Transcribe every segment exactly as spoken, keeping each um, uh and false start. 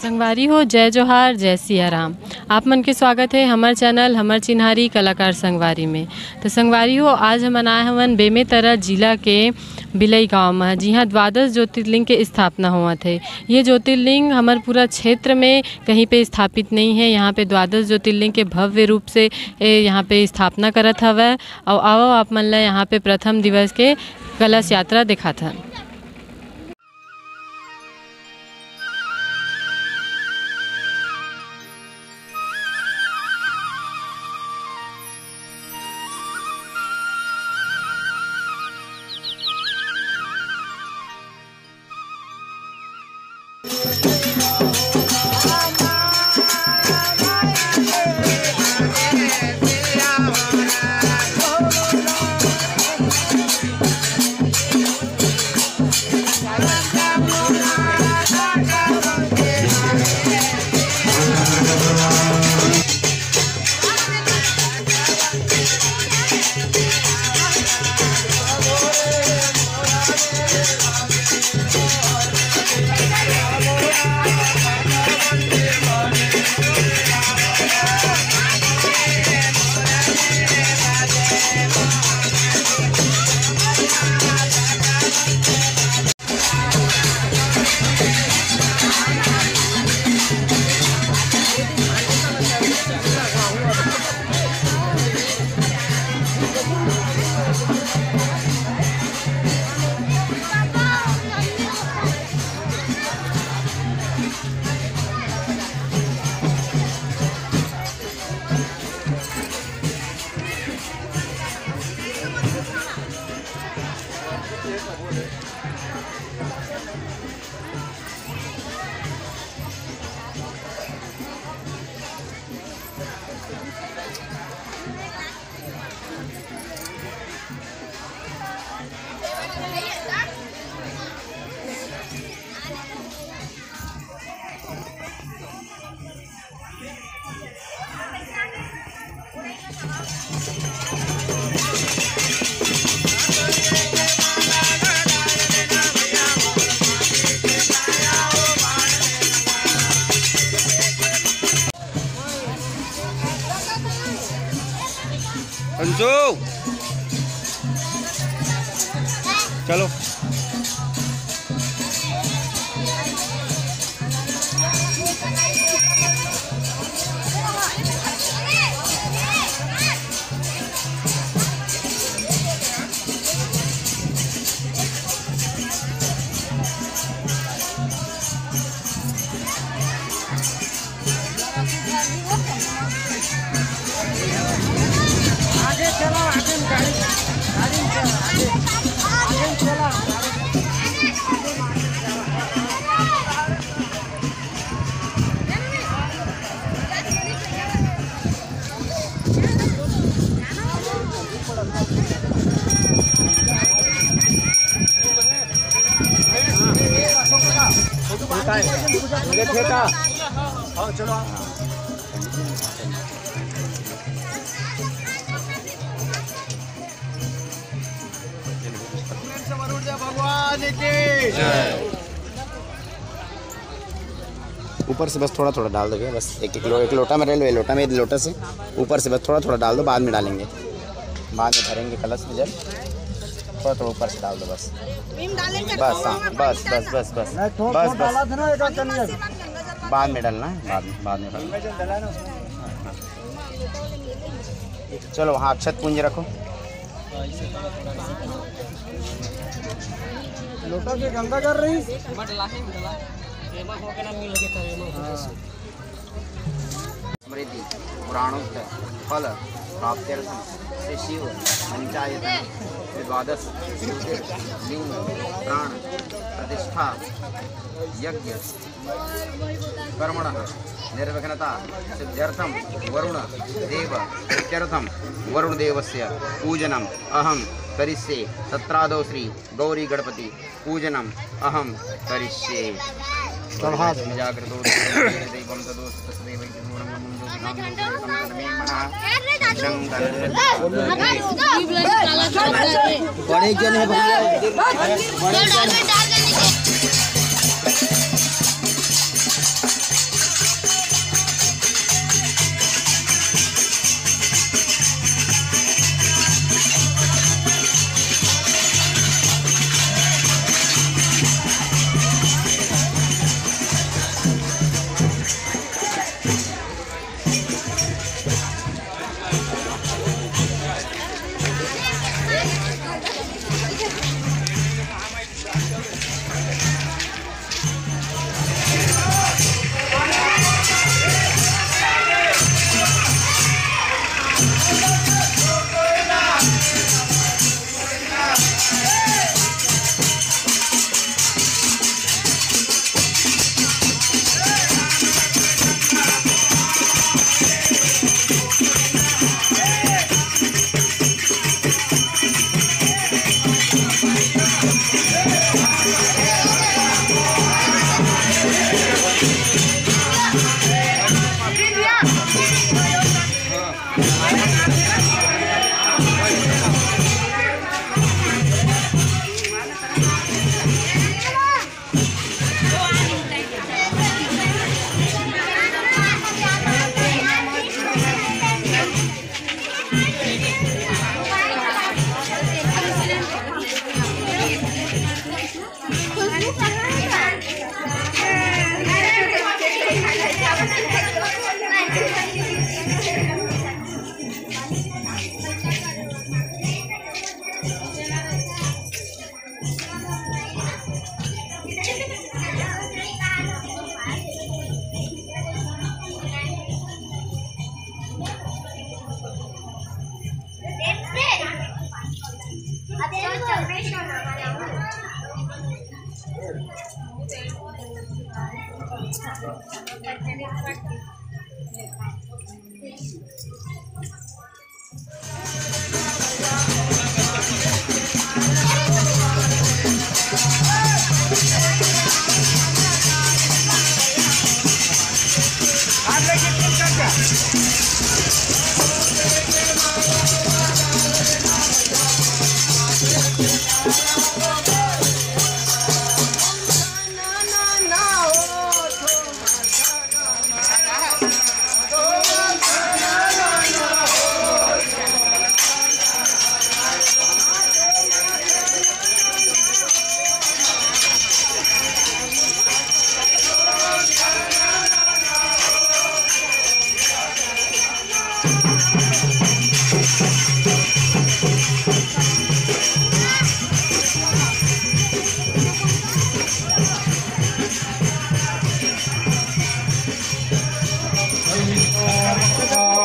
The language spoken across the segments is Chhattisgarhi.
संगवारी हो, जय जोहार, जय सिया राम। आप मन के स्वागत हे हमर चैनल, हमर चिन्हारी कलाकार संगवारी में। तो संगवारी हो, आज हमन आए हवन बेमेतरा जिला के बिलई गांव म, जिहां द्वादश ज्योतिर्लिंग के स्थापना होवत हे। ये ज्योतिर्लिंग हमर पूरा क्षेत्र में कहीं पे स्थापित नहीं है। यहाँ पे द्वादश ज्योतिर्लिंग के भव्य रूप से, ए, यहाँ पे स्थापना करत हवय। अउ आवव, आप मन ला यहाँ पे प्रथम दिवस के कलश यात्रा दिखाथन। अंशु, चलो। भगवान की। ऊपर से बस थोड़ा थोड़ा डाल दो भैया, बस एक एक लो-, एक लोटा में ले लो, ये लोटा में, ये लोटा से ऊपर से बस थोड़ा थोड़ा डाल दो, बाद में डालेंगे, बाद में भरेंगे कलश में जल। थोड़ा थोड़ा ऊपर से डाल दो बस। बस, हाँ, बस, बस, बस। बस, बस। बाद में डालना है, बाद में, बाद में डालना। चलो, वहाँ अक्षत पुंज रखो। लोटा से गंगा जल रही। समृद्धि, पुराणोक्त फल प्राप्त्यर्थम श्री शिव पंचायतन द्वादश ज्योतिर्लिंग प्राण प्रतिष्ठा यज्ञ कर्मणः निर्विघ्नता सिद्ध्यर्थम वरुण देव इत्यर्थम वरुण देवस्य पूजनम अहम करिष्ये। तत्रादौ श्री गौरी गणपति पूजनम अहम करिष्ये। प्रभात। जागृतो दैवम तदोस्तस्य देवैः दूरं गमनं जो विधान जो विधान मे मनः। शंकर। बड़े जन है भैया। बड़े जन।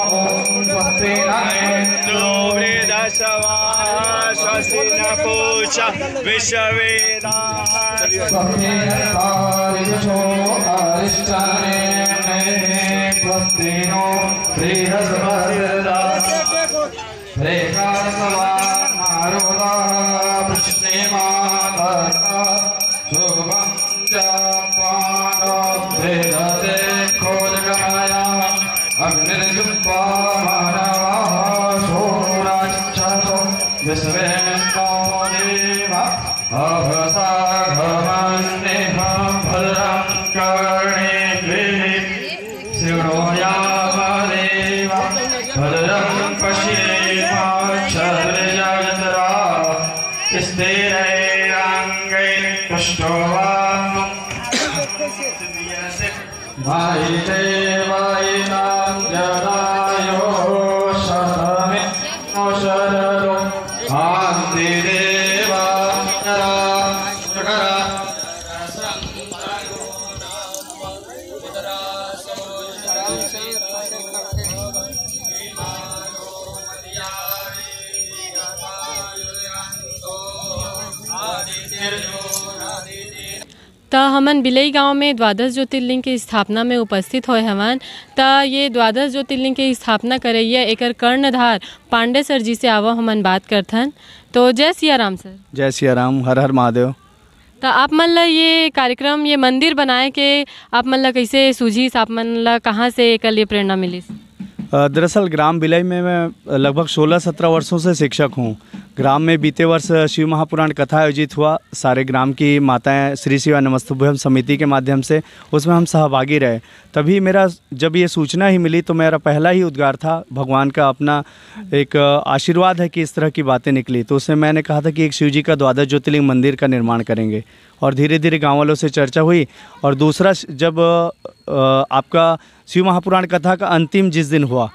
ॐ स्वस्ति न इन्द्रो वृद्धश्रवाः स्वस्ति न पूषा विश्ववेदाः। स्वस्ति नस्तार्क्ष्यो अरिष्टनेमिः। स्वस्ति नो बृहस्पतिर्दधातु। रेखासवा मारुतः वृष्णिमातः। शुभं जात्वानो वेदते खोजगमया। अग्निर्जुम्बमानवाः शूराश्चतु विश्वे नो देवा अभसागमन्निह। भद्रं कर्णेभिः शृणुयामदेवा। भद्रं पश्येमाक्षभिर्यजत्रा। स्थिरैरङ्गैः पुष्टवा मयि देवैनं जनायो शतमे नो शरदो हन्ति देवा जरा। त हमन बिलई गांव में द्वादश ज्योतिर्लिंग के स्थापना में उपस्थित होए हवन। त ये द्वादश ज्योतिर्लिंग के स्थापना करइया एकर कर्णधार पांडे सर जी से आवो हमन बात करथन। तो जय सिया राम सर। जय सिया राम, हर हर महादेव। त आप मन ला ये कार्यक्रम, ये मंदिर बनाए के आप मन ला कैसे सूझिस, आप मन ला कहाँ से एकर लिए प्रेरणा मिलिस? अ, दरअसल ग्राम बिलई में मैं लगभग सोलह सत्रह वर्षों से शिक्षक हूँ। ग्राम में बीते वर्ष शिव महापुराण कथा आयोजित हुआ। सारे ग्राम की माताएं श्री शिवाय नमस्तुभ्यम समिति के माध्यम से उसमें हम सहभागी रहे। तभी मेरा, जब ये सूचना ही मिली तो मेरा पहला ही उद्गार था, भगवान का अपना एक आशीर्वाद है कि इस तरह की बातें निकली। तो उसमें मैंने कहा था कि एक शिव जी का द्वादश ज्योतिर्लिंग मंदिर का निर्माण करेंगे। और धीरे धीरे गाँव वालों से चर्चा हुई। और दूसरा श-, जब अ, आपका शिव महापुराण कथा का अंतिम जिस दिन हुआ,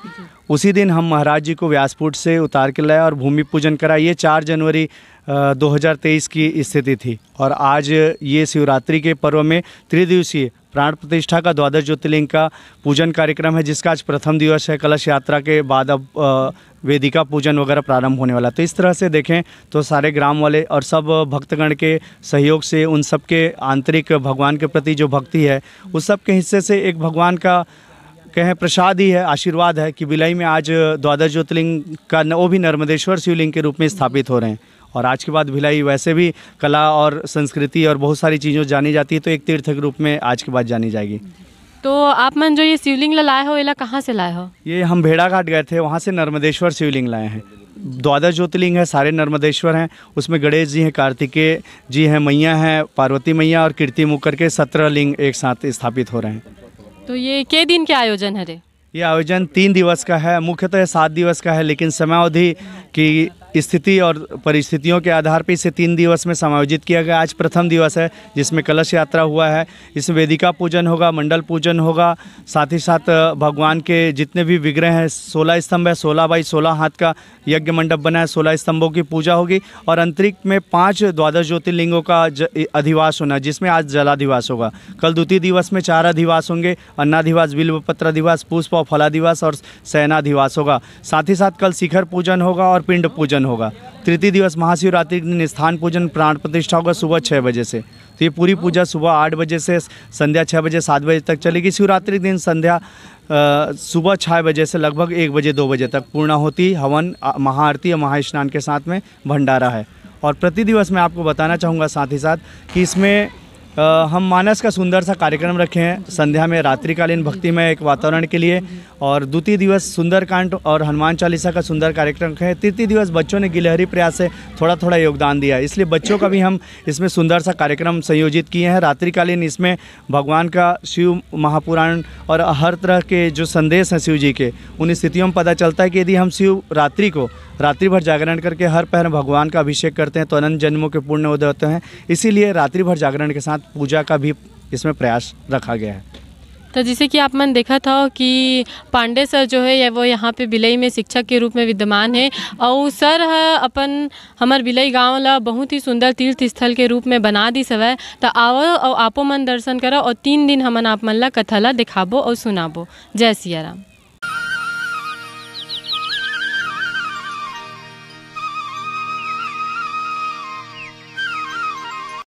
उसी दिन हम महाराज जी को व्यासपीठ से उतार के लाए और भूमि पूजन करा। ये चार जनवरी दो हज़ार तेईस की स्थिति थी और आज ये शिवरात्रि के पर्व में त्रिदिवसीय प्राण प्रतिष्ठा का द्वादश ज्योतिर्लिंग का पूजन कार्यक्रम है, जिसका आज प्रथम दिवस है। कलश यात्रा के बाद अब वेदिका पूजन वगैरह प्रारंभ होने वाला। तो इस तरह से देखें तो सारे ग्राम वाले और सब भक्तगण के सहयोग से, उन सब के आंतरिक भगवान के प्रति जो भक्ति है, उस सब के हिस्से से एक भगवान का कहें प्रसाद ही है, आशीर्वाद है कि भिलाई में आज द्वादश ज्योतिर्लिंग का न, वो भी नर्मदेश्वर शिवलिंग के रूप में स्थापित हो रहे हैं। और आज के बाद भिलाई वैसे भी कला और संस्कृति और बहुत सारी चीज़ों जानी जाती है, तो एक तीर्थ के रूप में आज के बाद जानी जाएगी। तो आप मन जो ये शिवलिंग ला लाए हो, एला कहाँ से लाए हो? ये हम भेड़ाघाट गए थे, वहाँ से नर्मदेश्वर शिवलिंग लाए हैं। द्वादश ज्योतिर्लिंग है, सारे नर्मदेश्वर हैं। उसमें गणेश जी हैं, कार्तिकेय जी हैं, मैया हैं, पार्वती मैया और कीर्ति मुख करके सत्रह लिंग एक साथ स्थापित हो रहे हैं। तो ये के दिन के आयोजन हरे? ये आयोजन तीन दिवस का है, मुख्यतः सात दिवस का है, लेकिन समयावधि की स्थिति और परिस्थितियों के आधार पर इसे तीन दिवस में समायोजित किया गया। आज प्रथम दिवस है, जिसमें कलश यात्रा हुआ है। इसमें वेदिका पूजन होगा, मंडल पूजन होगा, साथ ही साथ भगवान के जितने भी विग्रह हैं, सोलह स्तंभ है, सोलह बाई सोलह हाथ का यज्ञ मंडप बना है, सोलह स्तंभों की पूजा होगी और अंतरिक्ष में पांच द्वादश ज्योतिर्लिंगों का ज-, अधिवास होना है, जिसमें आज जलाधिवास होगा। कल द्वितीय दिवस में चार अधिवास होंगे, अन्नाधिवास, बिल्वपत्र अधिवास, पुष्प और फलाधिवास और शयनाधिवास होगा। साथ ही साथ कल शिखर पूजन होगा और पिंड पूजन होगा। तृतीय दिवस महाशिवरात्रि के दिन स्थान पूजन, प्राण प्रतिष्ठा होगा सुबह छः बजे से। तो ये पूरी पूजा सुबह आठ बजे से संध्या छः बजे, सात बजे तक चलेगी। शिवरात्रि के दिन संध्या अ, सुबह छः बजे से लगभग एक बजे, दो बजे तक पूर्ण होती, हवन, अ, महाआरती और महास्नान के साथ में भंडारा है। और प्रति दिवस मैं आपको बताना चाहूँगा साथ ही साथ कि इसमें, अ, हम मानस का सुंदर सा कार्यक्रम रखे हैं। संध्या में रात्रिकालीन भक्तिमय एक वातावरण के लिए, और द्वितीय दिवस सुंदरकांड और हनुमान चालीसा का सुंदर कार्यक्रम रखे हैं। तृतीय दिवस बच्चों ने गिलहरी प्रयास से थोड़ा थोड़ा योगदान दिया है, इसलिए बच्चों का भी हम इसमें सुंदर सा कार्यक्रम संयोजित किए हैं। रात्रिकालीन इसमें भगवान का शिव महापुराण और हर तरह के जो संदेश हैं शिव जी के, उन स्थितियों में पता चलता है कि यदि हम शिव रात्रि को, रात्रि भर जागरण करके हर पहर भगवान का अभिषेक करते हैं, तो अनंत जन्मों के पुण्य उदय होते हैं। इसीलिए रात्रि भर जागरण के साथ पूजा का भी इसमें प्रयास रखा गया है। तो जैसे कि आप मन देखत हो कि पांडे सर जो है, ये वो यहाँ पे भिलाई में शिक्षक के रूप में विद्यमान है, और सर ह अपन हमर भिलाई गांव ला बहुत ही सुंदर तीर्थ स्थल के रूप में बना दिस हवय। त आवो और आपो मन दर्शन करो, और तीन दिन हमन आप मन ला कथा ला दिखाबो और सुनाबो। जय सिया राम।